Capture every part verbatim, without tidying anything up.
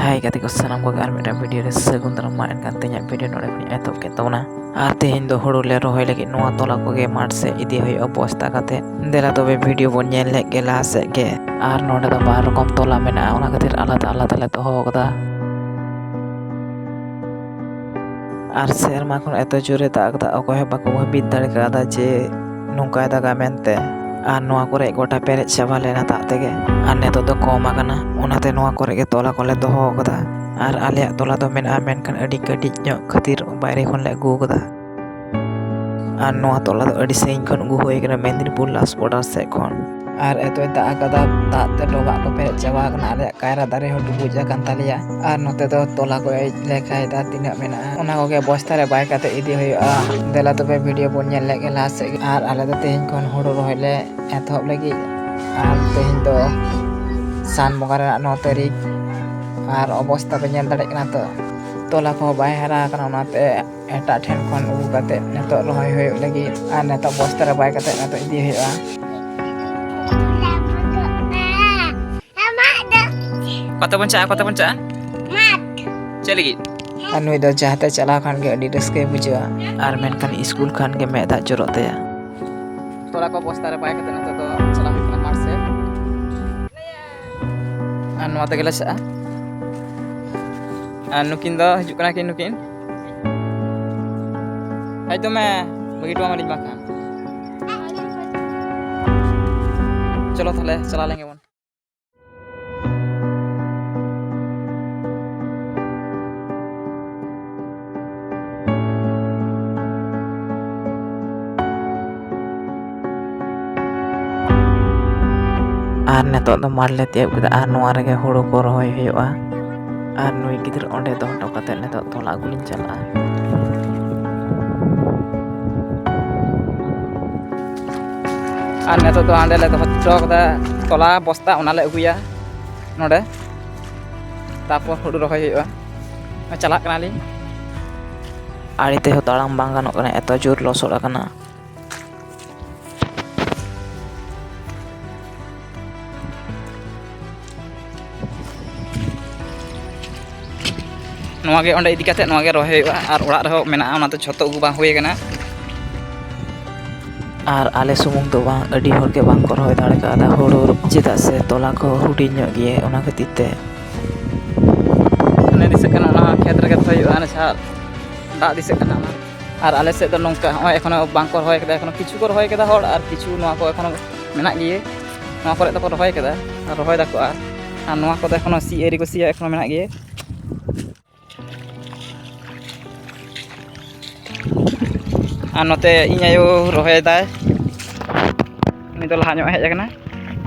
ᱦᱟᱭ ᱜᱟᱛᱮ ᱠᱚ, ᱥᱟᱱᱟᱢ ᱠᱚᱜᱮ ᱟᱨ ᱢᱤᱫᱴᱟᱝ ᱵᱷᱤᱰᱤᱭᱳ ᱨᱮ ᱥᱟᱹᱜᱩᱱ ᱫᱟᱨᱟᱢ᱾ ᱢᱟ ᱮᱱᱠᱷᱟᱱ ᱛᱮᱦᱮᱧᱟᱜ ᱵᱷᱤᱰᱤᱭᱳ ᱱᱚᱰᱮ ᱠᱷᱚᱱᱤᱧ ᱮᱛᱚᱦᱚᱵ ᱠᱮᱫ ᱛᱟᱵᱚᱱᱟ᱾ ᱟᱨ ᱛᱮᱦᱮᱧ ᱫᱚ ᱦᱩᱲᱩ ᱞᱮ ᱨᱚᱦᱚᱭ ᱞᱟᱹᱜᱤᱫ ᱱᱚᱣᱟ ᱛᱚᱞᱟ ᱠᱚᱜᱮ ᱢᱟᱴᱷ ᱥᱮᱫ ᱤᱫᱤ ᱦᱩᱭᱩᱜᱼᱟ ᱵᱚᱥᱛᱟ ᱠᱟᱛᱮ᱾ ᱫᱮᱞᱟ ᱛᱚᱵᱮ ᱵᱷᱤᱰᱤᱭᱳ ᱵᱚᱱ ᱧᱮᱞ ᱞᱮᱫ ᱜᱮ ᱞᱟᱦᱟ ᱥᱮᱫ ᱜᱮ᱾ ᱟᱨ ᱱᱚᱰᱮ ᱫᱚ ᱵᱟᱨ ᱨᱚᱠᱚᱢ ᱛᱚᱞᱟ ᱢᱮᱱᱟᱜᱼᱟ, ᱚᱱᱟ ᱠᱷᱟᱹᱛᱤᱨ ᱟᱞᱟᱫᱟ ᱟᱞᱟᱫᱟ ᱞᱮ ᱫᱚᱦᱚ ᱟᱠᱟᱫᱟ᱾ ᱟᱨ ᱥᱮᱨᱢᱟ ᱠᱷᱚᱱ ᱮᱛᱚ ᱡᱳᱨᱮ ᱫᱟᱜ ᱟᱠᱟᱫᱟ, ᱚᱠᱚᱭ ᱦᱚᱸ ᱵᱟᱠᱚ ᱵᱷᱟᱹᱵᱤᱛ ᱫᱟᱲᱮ ᱠᱟᱣᱫᱟ ᱡᱮ ᱱᱚᱝᱠᱟᱭ ᱫᱟᱜᱟ ᱢᱮᱱᱛᱮ᱾ ᱟᱨ ᱱᱚᱣᱟ ᱠᱚᱨᱮ ᱜᱚᱴᱟ ᱯᱮᱨᱮᱡ ᱪᱟᱵᱟ ᱞᱮᱱᱟ ᱫᱟᱜ ᱛᱮᱜᱮ, ᱟᱨ ᱱᱤᱛᱚᱜ ᱫᱚ ᱠᱚᱢ ᱟᱠᱟᱱᱟ, ᱚᱱᱟᱛᱮ ᱱᱚᱣᱟ ᱠᱚᱨᱮ ᱜᱮ ᱛᱚᱞᱟ ᱠᱚᱞᱮ ᱫᱚᱦᱚ ᱟᱠᱟᱫᱟ᱾ ᱟᱨ ᱟᱞᱮᱭᱟᱜ ᱛᱚᱞᱟ ᱫᱚ ᱢᱮᱱᱟᱜᱼᱟ, ᱢᱮᱱᱠᱷᱟᱱ ᱟᱹᱰᱤ ᱠᱟᱹᱴᱤᱡ ᱧᱚᱜ ᱠᱷᱟᱹᱛᱤᱨ ᱵᱟᱭᱨᱮ ᱠᱷᱚᱱ ᱞᱮ ᱟᱹᱜᱩ ᱟᱠᱟᱫᱟ᱾ ᱟᱨ ᱱᱚᱣᱟ ᱛᱚᱞᱟ ᱫᱚ ᱟᱹᱰᱤ ᱥᱟᱺᱜᱤᱧ ᱠᱷᱚᱱ ᱟᱹᱜᱩ ᱦᱩᱭ ᱟᱠᱟᱱᱟ, ᱢᱮᱫᱽᱱᱤᱯᱩᱨ ᱞᱟᱥ ᱵᱚᱰᱟᱨ ᱥᱮᱫ ᱠᱷᱚᱱ᱾ ᱟᱨ ᱮᱛᱚᱭ ᱫᱟᱜ ᱟᱠᱟᱫᱟ, ᱫᱟᱜ ᱛᱮ ᱰᱚᱵᱷᱟᱜ ᱠᱚ ᱯᱮᱨᱮᱡ ᱪᱟᱵᱟ ᱟᱠᱟᱱᱟ, ᱟᱞᱮᱭᱟᱜ ᱠᱟᱭᱨᱟ ᱫᱟᱨᱮ ᱦᱚᱸ ᱰᱩᱵᱩᱡ ᱟᱠᱟᱱ ᱛᱟᱞᱮᱭᱟ᱾ ᱟᱨ ᱱᱚᱛᱮ ᱫᱚ ᱛᱚᱞᱟ ᱠᱚ ᱞᱮᱠᱷᱟᱭᱮᱫᱟ ᱛᱤᱱᱟᱹᱜ ᱢᱮᱱᱟᱜᱼᱟ, ᱚᱱᱟ ᱠᱚᱜᱮ ᱵᱚᱥᱛᱟ ᱨᱮ ᱵᱟᱭ ᱠᱟᱛᱮ ᱤᱫᱤ ᱦᱩᱭᱩᱜᱼᱟ᱾ ᱫᱮᱞᱟ ᱛᱚᱵᱮ ᱵᱷᱤᱰᱤᱭᱳ ᱵᱚᱱ ᱧᱮᱞ ᱞᱮᱫ ᱜᱮ ᱞᱟᱦᱟ ᱥᱮᱫ ᱜᱮ᱾ ᱟᱨ ᱟᱞᱮ ᱫᱚ ᱛᱮᱦᱮᱧ ᱠᱷᱚᱱ ᱦᱩᱲᱩ ᱨᱚᱦᱚᱭ ᱞᱮ ᱮᱛᱚᱦᱚᱵ ᱞᱟᱹᱜᱤᱫ᱾ ᱟᱨ ᱛᱮᱦᱮᱧ ᱫᱚ ᱥᱟᱱ ᱵᱚᱸᱜᱟ ᱨᱮᱱᱟᱜ ᱱᱚ ᱛᱟᱹᱨᱤᱠᱷ, ᱟᱨ ᱚᱵᱚᱥᱛᱟ ᱯᱮ ᱧᱮᱞ ᱫᱟᱲᱮᱭᱟᱜ ᱠᱟᱱᱟ ᱛᱚ, ᱛᱚᱞᱟ ᱠᱚᱦᱚᱸ ᱵᱟᱭ ᱦᱟᱨᱟ ᱟᱠᱟᱱᱟ, ᱚᱱᱟᱛᱮ ᱮᱴᱟᱜ ᱴᱷᱮᱱ ᱠᱷᱚᱱ ᱟᱹᱜᱩ ᱠᱟᱛᱮ ᱱᱤᱛᱚᱜ ᱨᱚᱦᱚᱭ ᱦᱩᱭᱩᱜ ᱞᱟᱹᱜᱤᱫ᱾ ᱟᱨ ᱱᱤᱛᱚᱜ ᱵᱚᱥᱛᱟ ᱨᱮ ᱵᱟᱭ ᱠᱟᱛᱮ ᱱᱤᱛᱚᱜ ᱤᱫᱤ ᱦᱩᱭᱩᱜᱼᱟ᱾ ᱠᱚᱛᱮ ᱵᱚᱱ ᱪᱟᱜᱼᱟ, ᱠᱚᱛᱮ ᱵᱚᱱ ᱪᱟᱜᱼᱟ? ᱪᱮᱫ ᱞᱟᱹᱜᱤᱫ? ᱟᱨ ᱱᱩᱭ ᱫᱚ ᱡᱟᱦᱟᱸ ᱛᱮ ᱪᱟᱞᱟᱣ ᱠᱷᱟᱱ ᱜᱮ ᱟᱹᱰᱤ ᱨᱟᱹᱥᱠᱟᱹᱭ ᱵᱩᱡᱷᱟᱹᱣᱟ᱾ ᱟᱨ ᱢᱮᱱᱠᱷᱟᱱ ᱤᱥᱠᱩᱞ ᱠᱷᱟᱱ ᱜᱮ ᱢᱮᱫ ᱫᱟᱜ ᱡᱚᱨᱚᱜ ᱛᱟᱭᱟ᱾ ᱛᱚᱞᱟ ᱠᱚ ᱵᱚᱥᱛᱟ ᱨᱮ ᱵᱟᱭ ᱠᱟᱛᱮ ᱱᱤᱛᱚᱜ ᱫᱚ ᱪᱟᱞᱟᱣ ᱦᱩᱭᱩᱜ ᱠᱟᱱᱟ ᱢᱟᱴᱷ ᱥᱮᱫ᱾ ᱟᱨ ᱱᱚᱣᱟ ᱛᱮᱜᱮ ᱞᱮ ᱪᱟᱜᱼᱟ᱾ ᱟᱨ ᱱᱩᱠᱤᱱ ᱫᱚ ᱦᱤᱡᱩᱜ ᱠᱟᱱᱟ ᱠᱤᱱ ᱱᱩᱠᱤᱱ᱾ ᱦᱮᱡ ᱫᱚ ᱢᱮ, ᱵᱟᱹᱜᱤ ᱦᱚᱴᱚ ᱟᱢᱟᱞᱤᱧ ᱵᱟᱝᱠᱷᱟᱱ᱾ ᱪᱚᱞᱚ ᱛᱟᱦᱞᱮ ᱪᱟᱞᱟᱣ ᱞᱮᱱ ᱜᱮᱵᱚᱱ᱾ ᱟᱨ ᱱᱤᱛᱚᱜ ᱫᱚ ᱢᱟᱴᱷ ᱞᱮ ᱛᱤᱭᱳᱜ ᱠᱮᱫᱟ, ᱟᱨ ᱱᱚᱣᱟ ᱨᱮᱜᱮ ᱦᱩᱲᱩ ᱠᱚ ᱨᱚᱦᱚᱭ ᱦᱩᱭᱩᱜᱼᱟ᱾ ᱟᱨ ᱱᱩᱭ ᱜᱤᱫᱽᱨᱟᱹ ᱚᱸᱰᱮ ᱫᱚᱦᱚ ᱦᱚᱴᱚ ᱠᱟᱛᱮ ᱱᱤᱛᱚᱜ ᱛᱚᱞᱟ ᱟᱹᱜᱩ ᱞᱤᱧ ᱪᱟᱞᱟᱜᱼᱟ᱾ ᱟᱨ ᱱᱤᱛᱚᱜ ᱫᱚ ᱦᱟᱸᱰᱮ ᱞᱮ ᱫᱚᱦᱚ ᱦᱚᱴᱚ ᱠᱟᱫᱟ ᱛᱚᱞᱟ ᱵᱚᱥᱛᱟ, ᱚᱱᱟ ᱞᱮ ᱟᱹᱜᱩᱭᱟ ᱱᱚᱰᱮ, ᱛᱟᱨᱯᱚᱨ ᱦᱩᱲᱩ ᱨᱚᱦᱚᱭ ᱦᱩᱭᱩᱜᱼᱟ᱾ ᱪᱟᱞᱟᱜ ᱠᱟᱱᱟᱞᱤᱧ᱾ ᱟᱲᱮ ᱛᱮᱦᱚᱸ ᱛᱟᱲᱟᱢ ᱵᱟᱝ ᱜᱟᱱᱚᱜ ᱠᱟᱱᱟ, ᱮᱛᱚ ᱡᱳᱨ ᱞᱚᱥᱚᱫ ᱟᱠᱟᱱᱟ᱾ ᱱᱚᱣᱟ ᱜᱮ ᱚᱸᱰᱮ ᱤᱫᱤ ᱠᱟᱛᱮ ᱱᱚᱣᱟ ᱜᱮ ᱨᱚᱦᱚᱭ ᱦᱩᱭᱩᱜᱼᱟ, ᱟᱨ ᱚᱲᱟᱜ ᱨᱮᱦᱚᱸ ᱢᱮᱱᱟᱜᱼᱟ, ᱚᱱᱟᱛᱮ ᱡᱷᱚᱛᱚ ᱟᱹᱜᱩ ᱵᱟᱝ ᱦᱩᱭ ᱟᱠᱟᱱᱟ᱾ ᱟᱨ ᱟᱞᱮ ᱥᱩᱢᱩᱝ ᱫᱚ ᱵᱟᱝ, ᱟᱹᱰᱤ ᱦᱚᱲ ᱜᱮ ᱵᱟᱝ ᱠᱚ ᱨᱚᱦᱚᱭ ᱫᱟᱲᱮ ᱠᱟᱣᱫᱟ ᱦᱩᱲᱩ, ᱪᱮᱫᱟᱜ ᱥᱮ ᱛᱚᱞᱟ ᱠᱚ ᱦᱩᱰᱤᱧ ᱧᱚᱜ ᱜᱮᱭᱟ, ᱚᱱᱟ ᱠᱷᱟᱹᱛᱤᱨ ᱛᱮ᱾ ᱚᱱᱮ ᱫᱤᱥᱟᱹᱜ ᱠᱟᱱᱟ, ᱚᱱᱟ ᱠᱷᱮᱛ ᱨᱮᱜᱮ ᱨᱚᱦᱚᱭ ᱦᱩᱭᱩᱜᱼᱟ, ᱚᱱᱮ ᱡᱟᱦᱟᱸ ᱫᱟᱜ ᱫᱤᱥᱟᱹᱜ ᱠᱟᱱᱟ ᱚᱱᱟ᱾ ᱟᱨ ᱟᱞᱮ ᱥᱮᱫ ᱫᱚ ᱱᱚᱝᱠᱟ ᱦᱚᱸᱜᱼᱚᱭ ᱮᱠᱷᱚᱱᱳ ᱵᱟᱝ ᱠᱚ ᱨᱚᱦᱚᱭ ᱠᱟᱫᱟ, ᱮᱠᱷᱚᱱᱳ ᱠᱤᱪᱷᱩ ᱠᱚ ᱨᱚᱦᱚᱭ ᱠᱟᱫᱟ ᱦᱚᱲ, ᱟᱨ ᱠᱤᱪᱷᱩ ᱱᱚᱣᱟ ᱠᱚ ᱮᱠᱷᱚᱱᱳ ᱢᱮᱱᱟᱜ ᱜᱮᱭᱟ, ᱱᱚᱣᱟ ᱠᱚᱨᱮ ᱫᱚᱠᱚ ᱨᱚᱦᱚᱭ ᱠᱟᱫᱟ ᱟᱨ ᱨᱚᱦᱚᱭ ᱫᱟᱠᱚ᱾ ᱟᱨ, ᱟᱨ ᱱᱚᱣᱟ ᱠᱚᱫᱚ ᱮᱠᱷᱚᱱᱳ ᱥᱤ ᱟᱹᱣᱨᱤ ᱠᱚ ᱥᱤᱭᱟ, ᱮᱠᱷᱚᱱᱳ ᱢᱮᱱᱟᱜ ᱜᱮᱭᱟ᱾ ᱟᱨ ᱱᱚᱛᱮ ᱤᱧ ᱟᱭᱳ ᱨᱚᱦᱚᱭᱮᱫᱟᱭ, ᱩᱱᱤ ᱫᱚ ᱞᱟᱦᱟ ᱧᱚᱜ ᱮ ᱦᱮᱡ ᱟᱠᱟᱱᱟ,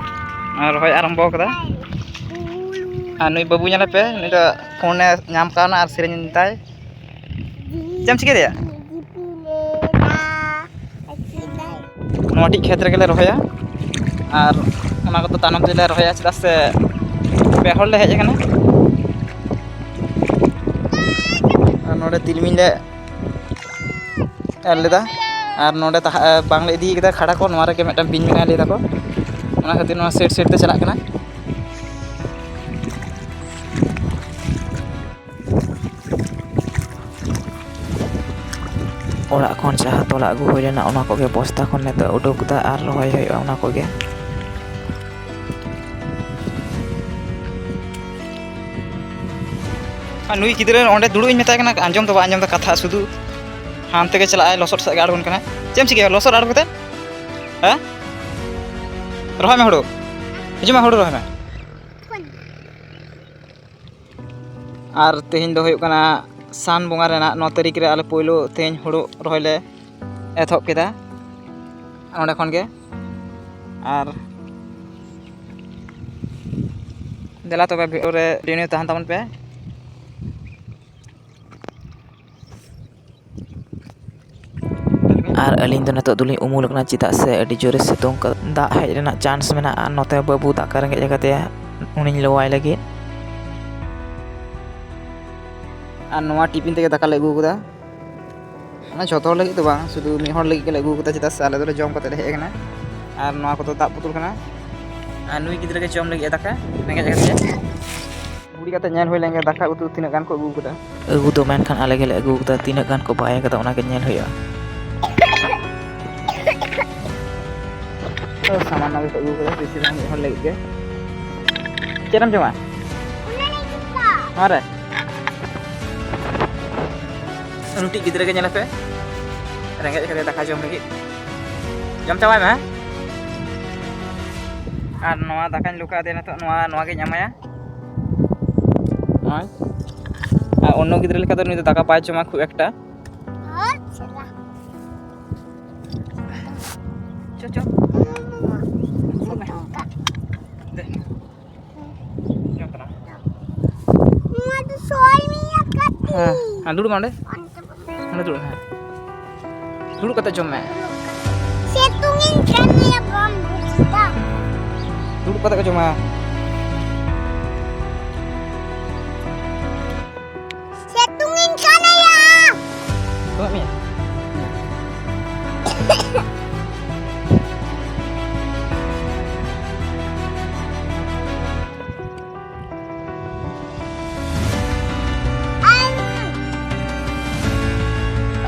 ᱟᱨ ᱨᱚᱦᱚᱭ ᱟᱨᱟᱢᱵᱚ ᱠᱟᱫᱟ᱾ ᱟᱨ ᱱᱩᱭ ᱵᱟᱹᱵᱩ ᱧᱮᱞᱮ ᱯᱮ, ᱱᱩᱭ ᱫᱚ ᱯᱷᱳᱱᱮ ᱧᱟᱢ ᱠᱟᱣᱱᱟ ᱟᱨ ᱥᱮᱨᱮᱧ ᱫᱟᱭ᱾ ᱪᱮᱫ ᱮᱢ ᱪᱤᱠᱟᱹᱭᱮᱫᱟ? ᱱᱚᱣᱟ ᱴᱤᱡ ᱠᱷᱮᱛ ᱨᱮᱜᱮ ᱞᱮ ᱨᱚᱦᱚᱭᱟ, ᱟᱨ ᱚᱱᱟ ᱠᱚᱫᱚ ᱛᱟᱭᱱᱚᱢ ᱛᱮᱞᱮ ᱨᱚᱦᱚᱭᱟ, ᱪᱮᱫᱟᱜ ᱥᱮ ᱯᱮ ᱦᱚᱲ ᱞᱮ ᱦᱮᱡ ᱟᱠᱟᱱᱟ᱾ ᱟᱨ ᱱᱚᱰᱮ ᱛᱤᱞᱢᱤᱧ ᱞᱮ ᱮᱨ ᱞᱮᱫᱟ, ᱟᱨ ᱱᱚᱰᱮ ᱛᱟᱦᱮᱸ ᱵᱟᱝᱞᱮ ᱤᱫᱤ ᱠᱟᱫᱟ ᱠᱷᱟᱲᱟ ᱠᱚ, ᱱᱚᱣᱟ ᱨᱮᱜᱮ ᱢᱤᱫᱴᱟᱝ ᱵᱤᱧ ᱢᱮᱱᱟᱭᱟ ᱞᱟᱹᱭ ᱫᱟᱠᱚ, ᱚᱱᱟ ᱠᱷᱟᱹᱛᱤᱨ ᱱᱚᱣᱟ ᱥᱟᱭᱤᱰ ᱥᱟᱭᱤᱰ ᱛᱮ ᱪᱟᱞᱟᱜ ᱠᱟᱱᱟ᱾ ᱚᱲᱟᱜ ᱠᱷᱚᱱ ᱡᱟᱦᱟᱸ ᱛᱚᱞᱟ ᱟᱹᱜᱩ ᱦᱩᱭ ᱞᱮᱱᱟ, ᱚᱱᱟ ᱠᱚᱜᱮ ᱵᱚᱥᱛᱟ ᱠᱷᱚᱱ ᱱᱤᱛᱚᱜ ᱩᱰᱩᱠ ᱫᱟ ᱟᱨ ᱨᱚᱦᱚᱭ ᱦᱩᱭᱩᱜᱼᱟ ᱚᱱᱟ ᱠᱚᱜᱮ᱾ ᱟᱨ ᱱᱩᱭ ᱜᱤᱫᱽᱨᱟᱹ ᱚᱸᱰᱮ ᱫᱩᱲᱩᱵ ᱤᱧ ᱢᱮᱛᱟᱭ ᱠᱟᱱᱟ, ᱟᱸᱡᱚᱢ ᱫᱚ ᱵᱟᱭ ᱟᱸᱡᱚᱢ ᱫᱟ ᱠᱟᱛᱷᱟ, ᱥᱩᱫᱷᱩ ᱦᱟᱱᱛᱮ ᱜᱮ ᱪᱟᱞᱟᱜ ᱟᱭ, ᱞᱚᱥᱚᱫ ᱥᱮᱫ ᱜᱮ ᱟᱬᱜᱚᱱ ᱠᱟᱱᱟᱭ᱾ ᱪᱮᱫ ᱮᱢ ᱪᱤᱠᱟᱹᱭᱟ ᱞᱚᱥᱚᱫ ᱟᱬᱜᱚ ᱠᱟᱛᱮ? ᱦᱮᱸ? ᱨᱚᱦᱚᱭ ᱢᱮ ᱦᱩᱲᱩ, ᱦᱤᱡᱩᱜ ᱢᱮ, ᱦᱩᱲᱩ ᱨᱚᱦᱚᱭ ᱢᱮ᱾ ᱟᱨ ᱛᱮᱦᱮᱧ ᱫᱚ ᱦᱩᱭᱩᱜ ᱠᱟᱱᱟ ᱥᱟᱱ ᱵᱚᱸᱜᱟ ᱨᱮᱱᱟᱜ ᱱᱚ ᱛᱟᱹᱨᱤᱠᱷ ᱨᱮ ᱟᱞᱮ ᱯᱳᱭᱞᱳ ᱛᱮᱦᱮᱧ ᱦᱩᱲᱩ ᱨᱚᱦᱚᱭ ᱞᱮ ᱮᱛᱚᱦᱚᱵ ᱠᱮᱫᱟ ᱱᱚᱸᱰᱮ ᱠᱷᱚᱱ ᱜᱮ᱾ ᱟᱨ ᱫᱮᱞᱟ ᱛᱚᱵᱮ ᱵᱷᱤᱰᱤᱭᱳ ᱨᱮ ᱠᱚᱱᱴᱤᱱᱤᱭᱩ ᱛᱟᱦᱮᱱ ᱛᱟᱵᱚᱱ ᱯᱮ᱾ ᱟᱨ ᱟᱹᱞᱤᱧ ᱫᱚ ᱱᱤᱛᱚᱜ ᱫᱚᱞᱤᱧ ᱩᱢᱩᱞ ᱠᱟᱱᱟ, ᱪᱮᱫᱟᱜ ᱥᱮ ᱟᱹᱰᱤ ᱡᱳᱨᱮ ᱥᱤᱛᱩᱝ ᱠᱟᱫᱟ᱾ ᱫᱟᱜ ᱦᱮᱡ ᱨᱮᱱᱟᱜ ᱪᱟᱱᱥ ᱢᱮᱱᱟᱜᱼᱟ᱾ ᱱᱚᱛᱮ ᱵᱟᱹᱵᱩ ᱫᱟᱠᱟ ᱨᱮᱸᱜᱮᱡ ᱟᱠᱟᱫᱮᱭᱟ, ᱩᱱᱤᱧ ᱞᱚᱣᱟᱭ ᱞᱟᱹᱜᱤᱫ᱾ ᱟᱨ ᱱᱚᱣᱟ ᱴᱤᱯᱷᱤᱱ ᱛᱮᱜᱮ ᱫᱟᱠᱟ ᱞᱮ ᱟᱹᱜᱩ ᱟᱠᱟᱫᱟ᱾ ᱢᱟᱱᱮ ᱡᱷᱚᱛᱚ ᱦᱚᱲ ᱞᱟᱹᱜᱤᱫ ᱫᱚ ᱵᱟᱝ, ᱥᱩᱫᱷᱩ ᱢᱤᱫ ᱦᱚᱲ ᱞᱟᱹᱜᱤᱫ ᱜᱮᱞᱮ ᱟᱹᱜᱩ ᱟᱠᱟᱫᱟ, ᱪᱮᱫᱟᱜ ᱥᱮ ᱟᱞᱮ ᱫᱚᱞᱮ ᱡᱚᱢ ᱠᱟᱛᱮ ᱞᱮ ᱦᱮᱡ ᱟᱠᱟᱱᱟ᱾ ᱟᱨ ᱱᱚᱣᱟ ᱠᱚᱫᱚ ᱫᱟᱜ ᱵᱳᱛᱚᱞ ᱠᱟᱱᱟ᱾ ᱟᱨ ᱱᱩᱭ ᱜᱤᱫᱽᱨᱟᱹ ᱜᱮ ᱡᱚᱢ ᱞᱟᱹᱜᱤᱫ ᱫᱟᱠᱟ, ᱨᱮᱸᱜᱮᱡ ᱟᱠᱟᱫᱮᱭᱟ᱾ ᱤᱫᱤ ᱠᱟᱛᱮ ᱧᱮᱞ ᱦᱩᱭ ᱞᱮᱱ ᱜᱮ, ᱫᱟᱠᱟ ᱩᱛᱩ ᱛᱤᱱᱟᱹᱜ ᱜᱟᱱ ᱠᱚ ᱟᱹᱜᱩ ᱟᱠᱟᱫᱟ᱾ ᱟᱹᱜᱩ ᱫᱚ ᱢᱮᱱᱠᱷᱟᱱ ᱟᱞᱮ ᱜᱮᱞᱮ ᱟᱹᱜᱩ ᱟᱠᱟᱫᱟ, ᱛᱤᱱᱟᱹᱜ ᱜᱟᱱ ᱠᱚ ᱵᱟᱭ ᱟᱠᱟᱫᱟ ᱚᱱᱟ ᱜᱮ ᱧᱮᱞ ᱦᱩᱭᱩᱜᱼᱟ᱾ ᱛᱚ ᱥᱟᱢᱟᱱᱱᱚ ᱜᱮᱠᱚ ᱟᱹᱜᱩ ᱟᱠᱟᱫᱟ, ᱵᱮᱥᱤ ᱵᱟᱝ, ᱢᱤᱫ ᱦᱚᱲ ᱞᱟᱹᱜᱤᱫ ᱜᱮ᱾ ᱪᱮᱫ ᱮᱢ ᱡᱚᱢᱟ? ᱱᱚᱣᱟ ᱨᱮ ᱢᱤᱫᱴᱤᱡ ᱜᱤᱫᱽᱨᱟᱹ ᱜᱮ ᱧᱮᱞᱮ ᱯᱮ, ᱨᱮᱸᱜᱮᱡ ᱠᱟᱫᱮ ᱫᱟᱠᱟ ᱡᱚᱢ ᱞᱟᱹᱜᱤᱫ᱾ ᱡᱚᱢ ᱪᱟᱵᱟᱭ ᱢᱮ, ᱦᱮᱸ? ᱟᱨ ᱱᱚᱣᱟ ᱫᱟᱠᱟᱧ ᱞᱩ ᱠᱟᱫᱮᱭᱟ ᱱᱤᱛᱚᱜ, ᱱᱚᱣᱟ, ᱱᱚᱣᱟ ᱜᱤᱧ ᱮᱢᱟᱭᱟ᱾ ᱱᱚᱜᱼᱚᱭ᱾ ᱟᱨ ᱚᱱᱱᱚ ᱜᱤᱫᱽᱨᱟᱹ ᱞᱮᱠᱟ ᱫᱚ ᱱᱩᱭ ᱫᱚ ᱫᱟᱠᱟ ᱵᱟᱭ ᱡᱚᱢᱟ ᱠᱷᱩᱵ ᱮᱠᱴᱟ᱾ ᱪᱚ, ᱪᱚ᱾ ᱫᱮ᱾ ᱡᱚᱢ ᱛᱟᱞᱟᱝ ᱢᱮ᱾ ᱱᱚᱣᱟ ᱫᱚ ᱥᱚᱭ ᱢᱮᱭᱟ ᱠᱟᱹᱴᱤᱡ᱾ ᱦᱮᱸ, ᱦᱮᱸ, ᱫᱩᱲᱩᱵ ᱢᱮ ᱚᱸᱰᱮ᱾ ᱚᱱᱛᱮ ᱵᱚᱞᱚ᱾ ᱚᱸᱰᱮ ᱫᱩᱲᱩᱵ, ᱦᱮᱸ᱾ ᱫᱩᱲᱩᱵ ᱠᱟᱛᱮ ᱡᱚᱢ ᱢᱮ᱾ ᱥᱤᱛᱩᱝ ᱤᱧ ᱠᱟᱱ ᱜᱮᱭᱟ, ᱵᱟᱢ ᱵᱩᱡᱽ ᱮᱫᱟ᱾ ᱫᱩᱲᱩᱵ ᱠᱟᱛᱮ ᱠᱚ ᱡᱚᱢᱟ᱾ ᱥᱤᱛᱩᱝ ᱤᱧ ᱠᱟᱱ ᱜᱮᱭᱟ᱾ ᱥᱤᱛᱩᱝ ᱮᱫ ᱢᱮᱭᱟ?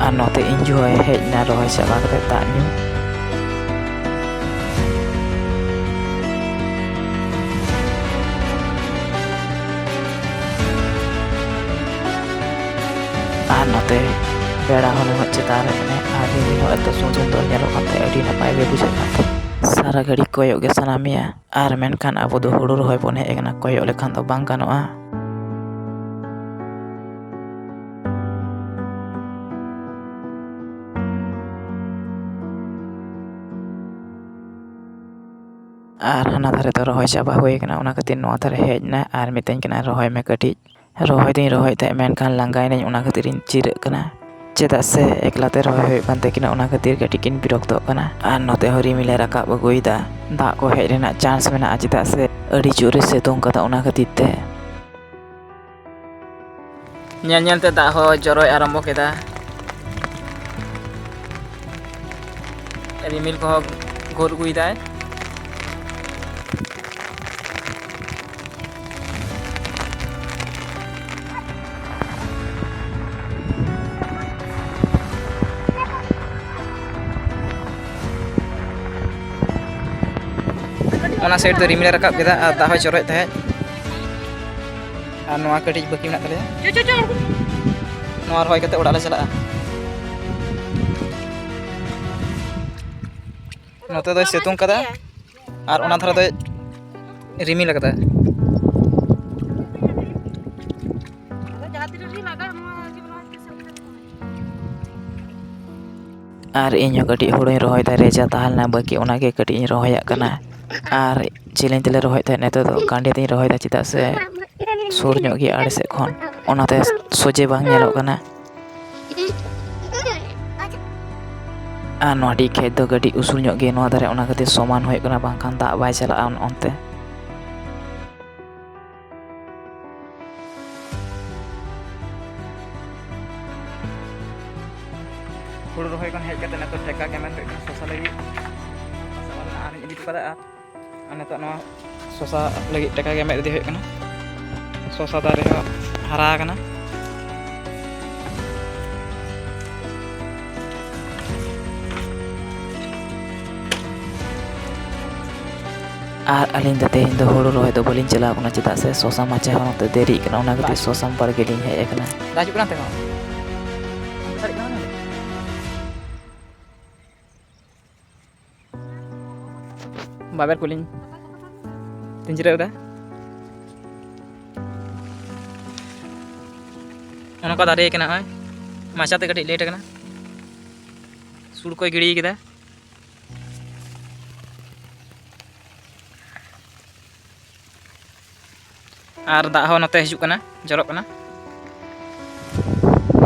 ᱟᱨ ᱱᱚᱛᱮ ᱤᱧ ᱡᱚᱦᱚᱭ ᱦᱮᱡ ᱮᱱᱟ ᱨᱚᱦᱚᱭ ᱪᱟᱵᱟ ᱠᱟᱛᱮ ᱫᱟᱜ ᱧᱩ᱾ ᱟᱨ ᱱᱚᱛᱮ ᱵᱮᱲᱟ ᱦᱚᱸ ᱱᱩᱱᱟᱹᱜ ᱪᱮᱛᱟᱱ ᱨᱮ ᱢᱮᱱᱟᱭᱟ ᱟᱨ ᱨᱤᱢᱤᱞ ᱦᱚᱸ ᱮᱛᱚ ᱥᱩᱱᱫᱚᱨ ᱧᱮᱞᱚᱜ ᱠᱟᱱ ᱛᱟᱦᱮᱸᱫ, ᱟᱹᱰᱤ ᱱᱟᱯᱟᱭ ᱜᱮ ᱵᱩᱡᱷᱟᱹᱜ ᱠᱟᱱ ᱛᱟᱦᱮᱸᱫ᱾ ᱥᱟᱨᱟ ᱜᱷᱟᱹᱲᱤ ᱠᱚᱭᱚᱜ ᱜᱮ ᱥᱟᱱᱟ ᱢᱮᱭᱟ, ᱟᱨ ᱢᱮᱱᱠᱷᱟᱱ ᱟᱵᱚ ᱫᱚ ᱦᱩᱲᱩ ᱨᱚᱦᱚᱭ ᱵᱚᱱ ᱦᱮᱡ ᱟᱠᱟᱱᱟ, ᱠᱚᱭᱚᱜ ᱞᱮᱠᱷᱟᱱ ᱫᱚ ᱵᱟᱝ ᱜᱟᱱᱚᱜᱼᱟ᱾ ᱟᱨ ᱦᱟᱱᱟ ᱫᱷᱟᱨᱮ ᱫᱚ ᱨᱚᱦᱚᱭ ᱪᱟᱵᱟ ᱦᱩᱭ ᱟᱠᱟᱱᱟ, ᱚᱱᱟ ᱠᱷᱟᱹᱛᱤᱨ ᱱᱚᱣᱟ ᱫᱷᱟᱨᱮ ᱦᱮᱡ ᱮᱱᱟ ᱟᱨ ᱢᱤᱛᱟᱹᱧ ᱠᱟᱱᱟ, "ᱨᱚᱦᱚᱭ ᱢᱮ ᱠᱟᱹᱴᱤᱡ᱾" ᱨᱚᱦᱚᱭ ᱫᱚᱧ ᱨᱚᱦᱚᱭᱮᱫ ᱛᱟᱦᱮᱸᱫ, ᱢᱮᱱᱠᱷᱟᱱ ᱞᱟᱸᱜᱟᱭᱮᱱᱟᱹᱧ, ᱚᱱᱟ ᱠᱷᱟᱹᱛᱤᱨ ᱤᱧ ᱡᱤᱨᱟᱹᱜ ᱠᱟᱱᱟ᱾ ᱪᱮᱫᱟᱜ ᱥᱮ ᱮᱠᱞᱟ ᱛᱮ ᱨᱚᱦᱚᱭ ᱦᱩᱭᱩᱜ ᱠᱟᱱ ᱛᱟᱹᱠᱤᱱᱟ, ᱚᱱᱟ ᱠᱷᱟᱹᱛᱤᱨ ᱠᱟᱹᱴᱤᱡ ᱠᱤᱱ ᱵᱤᱨᱚᱠᱛᱚᱜ ᱠᱟᱱᱟ᱾ ᱟᱨ ᱱᱚᱛᱮ ᱦᱚᱸ ᱨᱤᱢᱤᱞ ᱮ ᱨᱟᱠᱟᱵ ᱟᱹᱜᱩᱭᱮᱫᱟ᱾ ᱫᱟᱜ ᱠᱚ ᱦᱮᱡ ᱨᱮᱱᱟᱜ chance ᱢᱮᱱᱟᱜᱼᱟ, ᱪᱮᱫᱟᱜ ᱥᱮ ᱟᱹᱰᱤ ᱡᱳᱨᱮ ᱥᱤᱛᱩᱝ ᱠᱟᱫᱟ, ᱚᱱᱟ ᱠᱷᱟᱹᱛᱤᱨ ᱛᱮ᱾ ᱧᱮᱞ ᱧᱮᱞ ᱛᱮ ᱫᱟᱜ ᱦᱚᱸ ᱡᱚᱨᱚᱭ ᱟᱨᱟᱢᱵᱚ ᱠᱮᱫᱟ᱾ ᱨᱤᱢᱤᱞ ᱠᱚᱦᱚᱸ ᱜᱷᱳᱨ ᱟᱹᱜᱩᱭᱮᱫᱟᱭ᱾ ᱚᱱᱟ side ᱫᱚ ᱨᱤᱢᱤᱞ ᱮ ᱨᱟᱠᱟᱵ ᱠᱮᱫᱟ ᱟᱨ ᱫᱟᱜ ᱦᱚᱸᱭ ᱡᱚᱨᱚᱭᱮᱫ ᱛᱟᱦᱮᱸᱫ᱾ ᱟᱨ ᱱᱚᱣᱟ ᱠᱟᱹᱴᱤᱡ ᱵᱟᱹᱠᱤ ᱢᱮᱱᱟᱜ ᱛᱟᱞᱮᱭᱟ᱾ ᱪᱚ, ᱪᱚ, ᱪᱚ, ᱟᱬᱜᱚ᱾ ᱱᱚᱣᱟ ᱨᱚᱦᱚᱭ ᱠᱟᱛᱮ ᱚᱲᱟᱜ ᱞᱮ ᱪᱟᱞᱟᱜᱼᱟ᱾ ᱱᱚᱛᱮ ᱫᱚᱭ ᱥᱤᱛᱩᱝ ᱠᱟᱫᱟ ᱟᱨ ᱚᱱᱟ ᱫᱷᱟᱨᱮ ᱫᱚᱭ ᱨᱤᱢᱤᱞ ᱠᱟᱫᱟ᱾ ᱟᱫᱚ ᱡᱟᱦᱟᱸ ᱛᱤᱱᱟᱹᱜ ᱜᱮ ᱞᱟᱜᱟᱜ, ᱱᱚᱣᱟ ᱡᱮ ᱱᱚᱣᱟ ᱛᱤᱥ ᱦᱚᱸ ᱟᱨ ᱤᱧ ᱦᱚᱸ ᱠᱟᱹᱴᱤᱡ ᱦᱩᱲᱩᱧ ᱨᱚᱦᱚᱭ ᱫᱟ, ᱨᱮᱡᱟ ᱛᱟᱦᱮᱸ ᱞᱮᱱᱟ ᱵᱟᱹᱠᱤ, ᱚᱱᱟ ᱜᱮ ᱠᱟᱹᱴᱤᱡ ᱤᱧ ᱨᱚᱦᱚᱭᱟᱜ ᱠᱟᱱᱟ᱾ ᱟᱨ ᱡᱮᱞᱮᱧ ᱛᱮᱞᱮ ᱨᱚᱦᱚᱭᱮᱫ ᱛᱟᱦᱮᱸᱫ, ᱱᱤᱛᱚᱜ ᱫᱚ ᱜᱟᱸᱰᱮ ᱛᱤᱧ ᱨᱚᱦᱚᱭ ᱫᱟ, ᱪᱮᱫᱟᱜ ᱥᱮ ᱥᱩᱨ ᱧᱚᱜ ᱜᱮᱭᱟ ᱟᱲᱮ ᱥᱮᱫ ᱠᱷᱚᱱ, ᱚᱱᱟᱛᱮ ᱥᱚᱡᱷᱮ ᱵᱟᱝ ᱧᱮᱞᱚᱜ ᱠᱟᱱᱟ᱾ ᱟᱨ ᱱᱚᱣᱟ ᱴᱤᱡ ᱠᱷᱮᱛ ᱫᱚ ᱠᱟᱹᱴᱤᱡ ᱩᱥᱩᱞ ᱧᱚᱜ ᱜᱮᱭᱟ, ᱱᱚᱣᱟ ᱫᱷᱟᱨᱮ, ᱚᱱᱟ ᱠᱷᱟᱹᱛᱤᱨ ᱥᱚᱢᱟᱱ ᱦᱩᱭᱩᱜ ᱠᱟᱱᱟ, ᱵᱟᱝᱠᱷᱟᱱ ᱫᱟᱜ ᱵᱟᱭ ᱪᱟᱞᱟᱜᱼᱟ ᱚᱱ-, ᱚᱱᱛᱮ᱾ ᱦᱩᱲᱩ ᱨᱚᱦᱚᱭ ᱠᱷᱚᱱ ᱦᱮᱡ ᱠᱟᱛᱮ ᱱᱤᱛᱚᱜ ᱴᱮᱠᱟ ᱜᱮᱢᱮᱨ ᱦᱩᱭᱩᱜ ᱠᱟᱱᱟ ᱥᱚᱥᱟ ᱞᱟᱹᱜᱤᱫ᱾ ᱥᱚᱥᱟ ᱢᱟ ᱟᱨᱤᱧ ᱤᱫᱤ ᱦᱚᱴᱚ ᱠᱟᱫᱟ᱾ ᱟᱨ, ᱟᱨ ᱱᱤᱛᱚᱜ ᱱᱚᱣᱟ ᱥᱚᱥᱟ ᱞᱟᱹᱜᱤᱫ ᱴᱮᱠᱟ ᱜᱮᱢᱮᱨ ᱤᱫᱤ ᱦᱩᱭᱩᱜ ᱠᱟᱱᱟ᱾ ᱥᱚᱥᱟ ᱫᱟᱨᱮ ᱦᱚᱸ ᱦᱟᱨᱟ ᱟᱠᱟᱱᱟ᱾ ᱟᱨ ᱟᱹᱞᱤᱧ ᱫᱚ ᱛᱮᱦᱮᱧ ᱫᱚ ᱦᱩᱲᱩ ᱨᱚᱦᱚᱭ ᱫᱚ ᱵᱟᱹᱞᱤᱧ ᱪᱟᱞᱟᱣ ᱠᱟᱱᱟ, ᱪᱮᱫᱟᱜ ᱥᱮ ᱥᱚᱥᱟ ᱢᱟᱪᱟ ᱦᱚᱸ ᱱᱚᱛᱮ ᱫᱮᱨᱤᱜ ᱠᱟᱱᱟ, ᱚᱱᱟ ᱠᱷᱟᱹᱛᱤᱨ ᱥᱚᱥᱟᱢ ᱵᱟᱲᱜᱮ ᱞᱤᱧ ᱦᱮᱡ ᱟᱠᱟᱱᱟ᱾ ᱫᱟᱜ ᱦᱤᱡᱩᱜ ᱠᱟᱱᱟ ᱛᱮᱦᱚᱸ᱾ ᱥᱟᱰᱮᱜ ᱠᱟᱱᱟ ᱱᱚᱰᱮ᱾ ᱵᱟᱵᱮᱨ ᱠᱚᱞᱤᱧ ᱛᱤᱧ ᱡᱤᱨᱟᱹᱣ ᱮᱫᱟ᱾ ᱚᱱᱟ ᱠᱚ ᱫᱟᱨᱮ ᱠᱟᱱᱟ, ᱱᱚᱜᱼᱚᱭ ᱢᱟᱪᱟ ᱛᱮ ᱠᱟᱹᱴᱤᱡ late ᱟᱠᱟᱱᱟ᱾ ᱥᱩᱲ ᱠᱚᱭ ᱜᱤᱲᱤ ᱠᱮᱫᱟ᱾ ᱟᱨ ᱫᱟᱜ ᱦᱚᱸ ᱱᱚᱛᱮ ᱦᱤᱡᱩᱜ ᱠᱟᱱᱟ, ᱡᱚᱨᱚᱜ ᱠᱟᱱᱟ᱾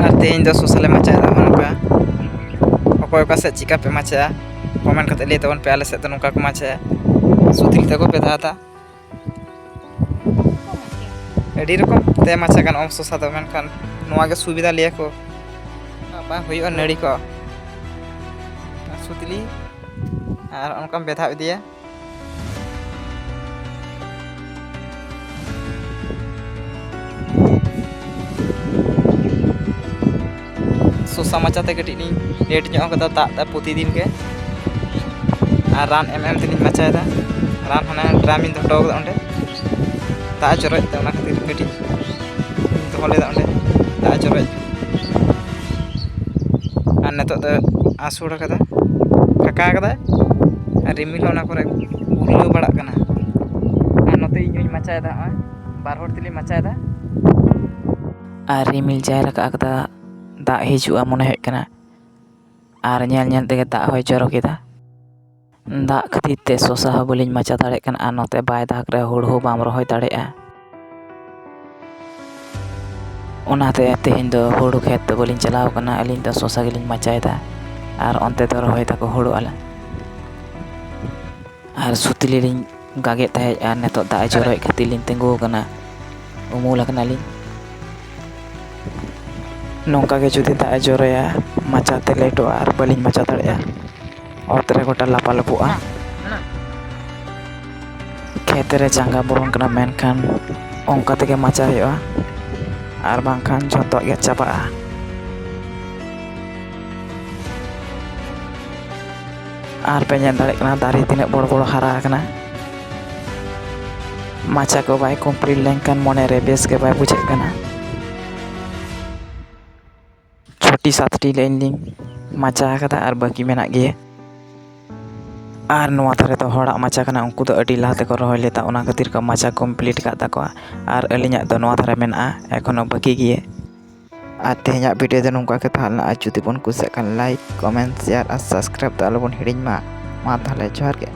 ᱟᱨ ᱛᱮᱦᱮᱧ ᱫᱚ ᱥᱚᱥᱟ ᱞᱮ ᱢᱟᱪᱟᱭᱮᱫᱟ, ᱱᱚᱜᱼᱚ ᱱᱚᱝᱠᱟ᱾ ᱚᱠᱚᱭ ᱚᱠᱟ ᱥᱮᱫ ᱪᱤᱠᱟ ᱯᱮ ᱢᱟᱪᱟᱭᱟ, comment ᱠᱟᱛᱮ ᱞᱟᱹᱭ ᱛᱟᱵᱚᱱ ᱯᱮ, ᱟᱞᱮ ᱥᱮᱫ ᱫᱚ ᱱᱚᱝᱠᱟ ᱠᱚ ᱢᱟᱪᱟᱭᱟ᱾ ᱥᱩᱛᱤᱞᱤ ᱛᱟᱠᱚ ᱯᱮ ᱫᱟᱫᱟ᱾ ᱟᱹᱰᱤ ᱨᱚᱠᱚᱢ ᱛᱮ ᱢᱟᱪᱟ ᱜᱟᱱᱚᱜᱼᱟ ᱥᱚᱥᱟ ᱫᱚ, ᱢᱮᱱᱠᱷᱟᱱ ᱱᱚᱣᱟ ᱜᱮ ᱥᱩᱵᱤᱫᱷᱟ ᱞᱟᱹᱭᱟ ᱠᱚ, ᱵᱟᱝ ᱦᱩᱭᱩᱜᱼᱟ ᱱᱟᱹᱲᱤ ᱠᱚ᱾ ᱟᱨ ᱥᱩᱛᱞᱤ, ᱟᱨ ᱚᱱᱠᱟᱢ ᱵᱮᱫᱷᱟᱣ ᱤᱫᱤᱭᱟ᱾ ᱥᱚᱥᱟ ᱢᱟᱪᱟ ᱛᱮ ᱠᱟᱹᱴᱤᱡ ᱞᱤᱧ late ᱧᱚᱜ ᱠᱟᱫᱟ, ᱫᱟᱜ ᱫᱟ ᱯᱨᱚᱛᱤᱫᱤᱱ ᱜᱮ, ᱟᱨ ᱨᱟᱱ ᱮᱢ ᱮᱢ ᱛᱮᱞᱤᱧ ᱢᱟᱪᱟᱭᱮᱫᱟ᱾ ᱨᱟᱱ ᱦᱟᱱᱟ ᱰᱨᱟᱢ ᱤᱧ ᱫᱚᱦᱚ ᱦᱚᱴᱚ ᱠᱟᱫᱟ ᱚᱸᱰᱮ, ᱫᱟᱜ ᱮ ᱡᱚᱨᱚᱭᱮᱫ ᱛᱮ ᱚᱱᱟ ᱠᱷᱟᱹᱛᱤᱨ ᱠᱟᱹᱴᱤᱡ ᱤᱧ ᱫᱚᱦᱚ ᱞᱮᱫᱟ ᱚᱸᱰᱮ, ᱫᱟᱜ ᱮ ᱡᱚᱨᱚᱭᱮᱫ᱾ ᱟᱨ ᱱᱤᱛᱚᱜ ᱫᱚ ᱟᱹᱥᱩᱲ ᱟᱠᱟᱫᱟ, ᱯᱷᱟᱸᱠᱟ ᱟᱠᱟᱫᱟᱭ, ᱟᱨ ᱨᱤᱢᱤᱞ ᱦᱚᱸ ᱚᱱᱟ ᱠᱚᱨᱮ ᱜᱩᱨᱞᱟᱹᱣ ᱵᱟᱲᱟᱜ ᱠᱟᱱᱟ᱾ ᱟᱨ ᱱᱚᱛᱮ ᱤᱧ ᱦᱚᱸᱧ ᱢᱟᱪᱟᱭᱮᱫᱟ, ᱱᱚᱜᱼᱚᱭ ᱵᱟᱨ ᱦᱚᱲ ᱛᱮᱞᱤᱧ ᱢᱟᱪᱟᱭᱮᱫᱟ᱾ ᱟᱨ ᱨᱤᱢᱤᱞ ᱡᱟᱭ ᱨᱟᱠᱟᱵ ᱟᱠᱟᱫᱟ, ᱫᱟᱜ ᱦᱤᱡᱩᱜᱼᱟ ᱢᱚᱱᱮ ᱦᱩᱭᱩᱜ ᱠᱟᱱᱟ᱾ ᱟᱨ ᱧᱮᱞ ᱧᱮᱞ ᱛᱮᱜᱮ ᱫᱟᱜ ᱦᱚᱸᱭ ᱡᱚᱨᱚ ᱠᱮᱫᱟ᱾ ᱫᱟᱜ ᱠᱷᱟᱹᱛᱤᱨ ᱛᱮ ᱥᱚᱥᱟ ᱦᱚᱸ ᱵᱟᱹᱞᱤᱧ ᱢᱟᱪᱟ ᱫᱟᱲᱮᱭᱟᱜ ᱠᱟᱱᱟ, ᱟᱨ ᱱᱚᱛᱮ ᱵᱟᱭ ᱫᱟᱜᱽ ᱨᱮ ᱦᱩᱲᱩ ᱦᱚᱸ ᱵᱟᱢ ᱨᱚᱦᱚᱭ ᱫᱟᱲᱮᱭᱟᱜᱼᱟ᱾ ᱚᱱᱟᱛᱮ ᱛᱮᱦᱮᱧ ᱫᱚ ᱦᱩᱲᱩ ᱠᱷᱮᱛ ᱫᱚ ᱵᱟᱹᱞᱤᱧ ᱪᱟᱞᱟᱣ ᱠᱟᱱᱟ, ᱟᱹᱞᱤᱧ ᱫᱚ ᱥᱚᱥᱟ ᱜᱮᱞᱤᱧ ᱢᱟᱪᱟᱭᱮᱫᱟ᱾ ᱟᱨ ᱚᱱᱛᱮ ᱫᱚ ᱨᱚᱦᱚᱭ ᱫᱟᱠᱚ ᱦᱩᱲᱩ ᱟᱞᱮ᱾ ᱟᱨ ᱥᱩᱛᱞᱤ ᱞᱤᱧ ᱜᱟᱜᱮᱫ ᱛᱟᱦᱮᱸᱫ, ᱟᱨ ᱱᱤᱛᱚᱜ ᱫᱟᱜ ᱮ ᱡᱚᱨᱚᱭᱮᱫ ᱠᱷᱟᱹᱛᱤᱨ ᱞᱤᱧ ᱛᱤᱸᱜᱩ ᱟᱠᱟᱱᱟ, ᱩᱢᱩᱞ ᱟᱠᱟᱱᱟᱞᱤᱧ᱾ ᱱᱚᱝᱠᱟ ᱜᱮ ᱡᱩᱫᱤ ᱫᱟᱜ ᱮ ᱡᱚᱨᱚᱭᱟ, ᱢᱟᱪᱟ ᱛᱮ ᱞᱮᱴᱚᱜᱼᱟ ᱟᱨ ᱵᱟᱹᱞᱤᱧ ᱢᱟᱪᱟ ᱫᱟᱲᱮᱭᱟᱜᱼᱟ, ᱚᱛ ᱨᱮ ᱜᱚᱴᱟ ᱞᱟᱯᱟᱞᱳᱯᱚᱜᱼᱟ᱾ ᱠᱷᱮᱛ ᱨᱮ ᱡᱟᱸᱜᱟ ᱵᱚᱞᱚᱱ ᱠᱟᱱᱟ, ᱢᱮᱱᱠᱷᱟᱱ ᱚᱱᱠᱟ ᱛᱮᱜᱮ ᱢᱟᱪᱟ ᱦᱩᱭᱩᱜᱼᱟ, ᱟᱨ ᱵᱟᱝᱠᱷᱟᱱ ᱡᱷᱚᱛᱚᱣᱟᱜ ᱜᱮ ᱪᱟᱵᱟᱜᱼᱟ᱾ ᱟᱨ ᱯᱮ ᱧᱮᱞ ᱫᱟᱲᱮᱭᱟᱜ ᱠᱟᱱᱟ ᱫᱟᱨᱮ ᱛᱤᱱᱟᱹᱜ ᱵᱚᱲᱚ ᱵᱚᱲᱚ ᱦᱟᱨᱟ ᱟᱠᱟᱱᱟ᱾ ᱢᱟᱪᱟ ᱠᱚ ᱵᱟᱭ ᱠᱚᱢᱯᱞᱤᱴ ᱞᱮᱱᱠᱷᱟᱱ ᱢᱚᱱᱮ ᱨᱮ ᱵᱮᱥ ᱜᱮ ᱵᱟᱭ ᱵᱩᱡᱷᱟᱹᱜ ᱠᱟᱱᱟ᱾ ᱪᱷᱚᱴᱤ ᱥᱟᱛᱴᱤ ᱞᱟᱭᱤᱱ ᱞᱤᱧ ᱢᱟᱪᱟ ᱟᱠᱟᱫᱟ ᱟᱨ ᱵᱟᱹᱠᱤ ᱢᱮᱱᱟᱜ ᱜᱮᱭᱟ᱾ ᱟᱨ ᱱᱚᱣᱟ ᱫᱷᱟᱨᱮ ᱫᱚ ᱦᱚᱲᱟᱜ ᱢᱟᱪᱟ ᱠᱟᱱᱟ, ᱩᱱᱠᱩ ᱫᱚ ᱟᱹᱰᱤ ᱞᱟᱦᱟ ᱛᱮᱠᱚ ᱨᱚᱦᱚᱭ ᱞᱮᱫᱟ, ᱚᱱᱟ ᱠᱷᱟᱹᱛᱤᱨ ᱠᱚ ᱢᱟᱪᱟ ᱠᱚᱢᱯᱞᱤᱴ ᱟᱠᱟᱫ ᱛᱟᱠᱚᱣᱟ᱾ ᱟᱨ ᱟᱹᱞᱤᱧᱟᱜ ᱫᱚ ᱱᱚᱣᱟ ᱫᱷᱟᱨᱮ ᱢᱮᱱᱟᱜᱼᱟ, ᱮᱠᱷᱚᱱᱳ ᱵᱟᱹᱠᱤ ᱜᱮᱭᱟ᱾ ᱟᱨ ᱛᱮᱦᱮᱧᱟᱜ ᱵᱷᱤᱰᱤᱭᱳ ᱫᱚ ᱱᱚᱝᱠᱟ ᱜᱮ ᱛᱟᱦᱮᱸ ᱞᱮᱱᱟ᱾ ᱟᱨ ᱡᱩᱫᱤ ᱵᱚᱱ ᱠᱩᱥᱤᱭᱟᱜ ᱠᱷᱟᱱ ᱞᱟᱭᱤᱠ, ᱠᱚᱢᱮᱱᱴ, ᱥᱮᱭᱟᱨ ᱟᱨ ᱥᱟᱵᱥᱠᱨᱟᱭᱤᱵ ᱫᱚ ᱟᱞᱚᱵᱚᱱ ᱦᱤᱲᱤᱧ ᱢᱟ᱾ ᱢᱟ ᱛᱟᱦᱚᱞᱮ ᱡᱚᱦᱟᱨ ᱜᱮ᱾